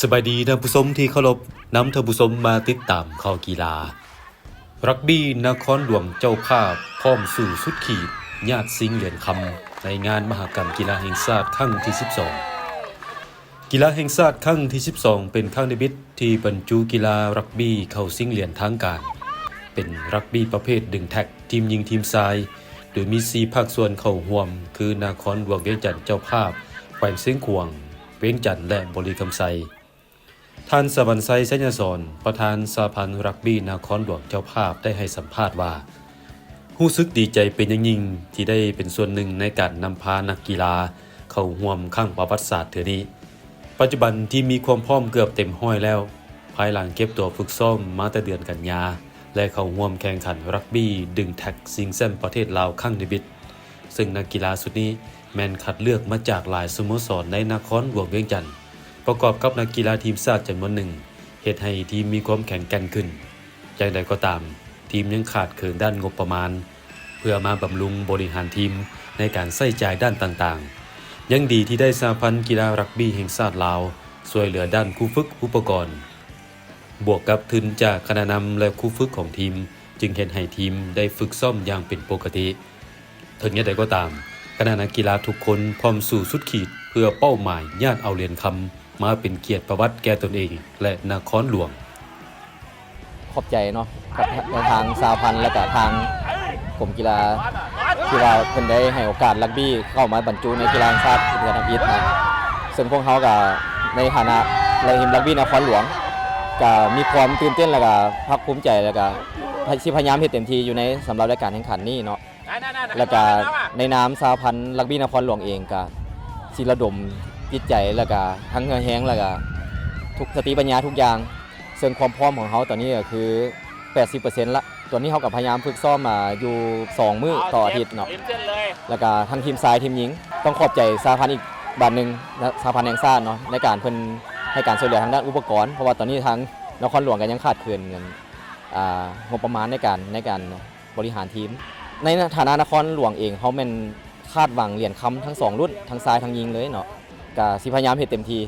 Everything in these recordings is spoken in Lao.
ສະບາຍດີທ່ານຜູ້ຊົມທີ່ເຄົາລົບ, ນຳທ່ານຜູ້ຊົມມາຕິດຕາມຂ່າວກິລາ. ຣັກບີ້ນະຄອນຫຼວງເຈົ້າພາບພ້ອມສູ້ສຸດຂີດ ຍາດຊິງຫຼຽນຄຳໃນງານມະຫະກຳກິລາແຫ່ງຊາດຄັ້ງທີສິບສອງ. ກິລາແຫ່ງຊາດຄັ້ງທີສິບສອງ ເປັນຄັ້ງທຳອິດທີ່ບັນຈຸກິລາຣັກບີ້ເຂົ້າຊິງຫຼຽນທາງການ, ເປັນຣັກບີ້ປະເພດດຶງແທັກ ທີມຍິງທີມຊາຍ ໂດຍມີສີ່ພາກສ່ວນເຂົ້າຮ່ວມ ຄື ນະຄອນຫຼວງວຽງຈັນເຈົ້າພາບ, ແຂວງຊຽງຂວາງ, ວຽງຈັນ ແລະ ບໍລິຄຳໄຊ. ທ່ານ ສະຫວັນໄຊ ໄຊຍະສອນ ປະທານສະຫະພັນຣັກບີ້ນະຄອນຫຼວງເຈົ້າພາບ ໄດ້ໃຫ້ສຳພາດວ່າ ຮູ້ສຶກດີໃຈເປັນຢ່າງຍິ່ງທີ່ໄດ້ເປັນສ່ວນໜຶ່ງໃນການນຳພານັກກິລາເຂົ້າຮ່ວມຄັ້ງປະຫວັດສາດເທື່ອນີ້. ປັດຈຸບັນທີມມີຄວາມພ້ອມເກືອບເຕັມຮ້ອຍແລ້ວ, ພາຍຫຼັງເກັບຕົວຝຶກຊ້ອມມາແຕ່ເດືອນກັນຍາ ແລະ ເຂົ້າຮ່ວມແຂ່ງຂັນຣັກບີ້ດຶງແທັກຊິງແຊ້ມປະເທດລາວຄັ້ງທຳອິດ. ເຊິ່ງນັກກິລາຊຸດນີ້ແມ່ນຄັດເລືອກມາຈາກຫຼາຍສະໂມສອນໃນນະຄອນຫຼວງວຽງຈັນ, ປະກອບກັບນັກກິລາທີມຊາດຈຳນວນໜຶ່ງ, ເຮັດໃຫ້ທີມມີຄວາມແຂງແກ່ນຂຶ້ນ. ຢ່າງໃດກໍຕາມ, ທີມຍັງຂາດເຂີນດ້ານງົບປະມານ ເພື່ອມາບຳລຸງບໍລິຫານທີມໃນການໃຊ້ຈ່າຍດ້ານຕ່າງໆ. ຍັງດີທີ່ໄດ້ສະຫະພັນກິລາຣັກບີ້ແຫ່ງຊາດລາວຊ່ວຍເຫຼືອດ້ານຄູຝຶກອຸປະກອນ, ບວກກັບທຶນຈາກຄະນະນຳ ແລະ ຄູຝຶກຂອງທີມ, ຈຶ່ງເຮັດໃຫ້ທີມໄດ້ຝຶກຊ້ອມຢ່າງເປັນປົກກະຕິ. ເຖິງຢ່າງໃດກໍຕາມ, ຄະນະນັກກິລາທຸກຄົນພ້ອມສູ້ສຸດຂີດເພື່ອເປົ້າໝາຍຍາດເອົາຫຼຽນຄຳມາເປັນກຽດປະຫວັດແກ່ຕົນເອງ ແລະ ນະຄອນຫຼວງ. ຂອບໃຈເນາະ ກັບທາງສະຫະພັນ ແລະກະທາງກົມກິລາ ທີ່ວ່າເພິ່ນໄດ້ໃຫ້ໂອກາດຣັກບີ້ເຂົ້າມາບັນຈຸໃນກິລາແຫ່ງຊາດເທື່ອທຳອິດນະ. ເຊິ່ງພວກເຮົາກະໃນຖານະ ແລະ ທີມຣັກບີ້ນະຄອນຫຼວງ ກະມີຄວາມຕື່ນເຕັ້ນ ແລະກະພາກພູມໃຈ ແລະກະຊິພະຍາຍາມເຮັດເຕັມທີ່ຢູ່ໃນ ສຳລັບລາຍການແຂ່ງຂັນນີ້ເນາະ. ແລ້ວກະໃນນາມສະຫະພັນຣັກບີ້ນະຄອນຫຼວງເອງ ກະຊິລະດົມຈິດໃຈ ແລ້ວກະທັງເຫື່ອແຮງ ແລ້ວກະທຸກສະຕິປັນຍາທຸກຢ່າງ. ເຊິ່ງຄວາມພ້ອມຂອງເຮົາຕອນນີ້ກະຄືແປດສິບເປີເຊັນລະ. ຕອນນີ້ເຮົາກະພະຍາຍາມຝຶກຊ້ອມມາຢູ່ສອງມື້ຕໍ່ອາທິດເນາະ. ແລ້ວກະທັງທີມຊາຍທີມຍິງ ຕ້ອງຂອບໃຈສະຫະພັນອີກບາດໜຶ່ງ ສະຫະພັນແຫ່ງຊາດເນາະ ໃນການເພິ່ນໃຫ້ການຊ່ວຍເຫຼືອທາງດ້ານອຸປະກອນ ເພາະວ່າຕອນນີ້ທາງນະຄອນຫຼວງກະຍັງຂາດເຂີນເງິນ ອ່າ ງົບປະມານໃນການ ໃນການ ບໍລິຫານທີມ. ໃນຖານະນະຄອນຫຼວງເອງ ເຮົາແມ່ນຄາດຫວັງຫຼຽນຄຳທັງສອງລຸ້ນ ທັງຊາຍທັງຍິງເລີຍເນາະ, ກະຊິພະຍາຍາມເຮັດເຕັມທີ່.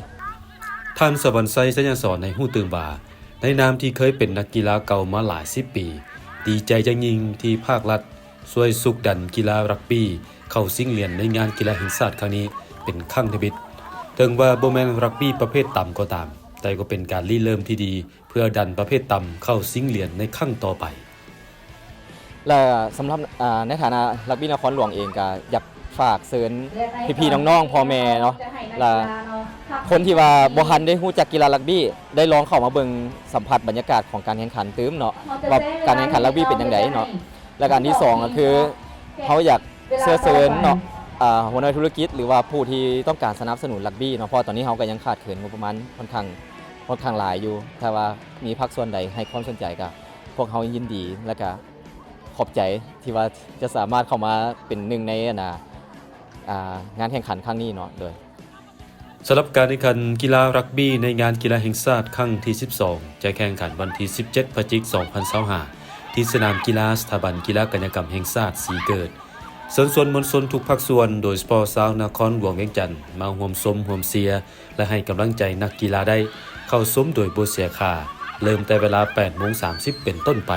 ທ່ານ ສະຫວັນໄຊ ໄຊຍະສອນ ໃຫ້ຮູ້ຕື່ມວ່າ ໃນນາມທີ່ເຄີຍເປັນນັກກິລາເກົ່າມາຫຼາຍສິບປີ, ດີໃຈຢ່າງຍິ່ງທີ່ພາກລັດຊ່ວຍຊຸກດັນກິລາຣັກບີ້ເຂົ້າຊິງຫຼຽນໃນງານກິລາແຫ່ງຊາດຄັ້ງນີ້ເປັນຄັ້ງທຳອິດ. ເຖິງວ່າບໍ່ແມ່ນຣັກບີ້ປະເພດຕ່ຳກໍຕາມ, ແຕ່ກໍເປັນການລິເລີ່ມທີ່ດີ ເພື່ອດັນປະເພດຕ່ຳເຂົ້າຊິງຫຼຽນໃນຄັ້ງຕໍ່ໄປ. ແລະ ສຳລັບ ອ່າ ໃນຖານະຣັກບີ້ນະຄອນຫຼວງເອງ ກະຢາກຝາກເຊີນພີ່ໆນ້ອງໆ ພໍ່ແມ່ເນາະ ແລະ ຄົນທີ່ວ່າບໍ່ທັນໄດ້ຮູ້ຈັກກິລາຣັກບີ້ ໄດ້ລອງເຂົ້າມາເບິ່ງສຳຜັດບັນຍາກາດຂອງການແຂ່ງຂັນຕື່ມເນາະ ວ່າການແຂ່ງຂັນຣັກບີ້ເປັນຈັ່ງໃດເນາະ. ແລະ ກະອັນທີສອງກະຄື ເຮົາຢາກເຊື້ອເຊີນເນາະ ອ່າ ຫົວໜ່ວຍທຸລະກິດ ຫຼືວ່າຜູ້ທີ່ຕ້ອງການສະໜັບສະໜູນຣັກບີ້ເນາະ ເພາະວ່າຕອນນີ້ເຮົາກະຍັງຂາດເຂີນງົບປະມານຄ່ອນຂ້າງ ຄ່ອນຂ້າງຫຼາຍຢູ່. ຖ້າວ່າມີພາກສ່ວນໃດໃຫ້ຄວາມສົນໃຈ ກະພວກເຮົາຍິນດີ ແລະກະຂອບໃຈທີ່ວ່າຈະສາມາດເຂົ້າມາເປັນໜຶ່ງໃນ ອັນນ່າ ອ່າ ງານແຂ່ງຂັນຄັ້ງນີ້ເນາະ. ໂດຍ ສຳລັບການແຂ່ງຂັນກິລາຣັກບີ້ໃນງານກິລາແຫ່ງຊາດຄັ້ງທີສິບສອງ ຈະແຂ່ງຂັນວັນທີສິບເຈັດ ພະຈິກ ສອງພັນຊາວຫ້າ ທີ່ສະໜາມກິລາສະຖາບັນກິລາກາຍະກຳແຫ່ງຊາດສີເກີດ. ເຊີນຊວນມວນຊົນທຸກພາກສ່ວນ, ໂດຍສະເພາະຊາວນະຄອນຫຼວງວຽງຈັນ ມາຮ່ວມຊົມ, ຮ່ວມເຊຍ ແລະ ໃຫ້ກຳລັງໃຈນັກກິລາໄດ້ເຂົ້າຊົມໂດຍບໍ່ເສຍຄ່າ, ເລີ່ມແຕ່ເວລາແປດໂມງສາມສິບເປັນຕົ້ນໄປ.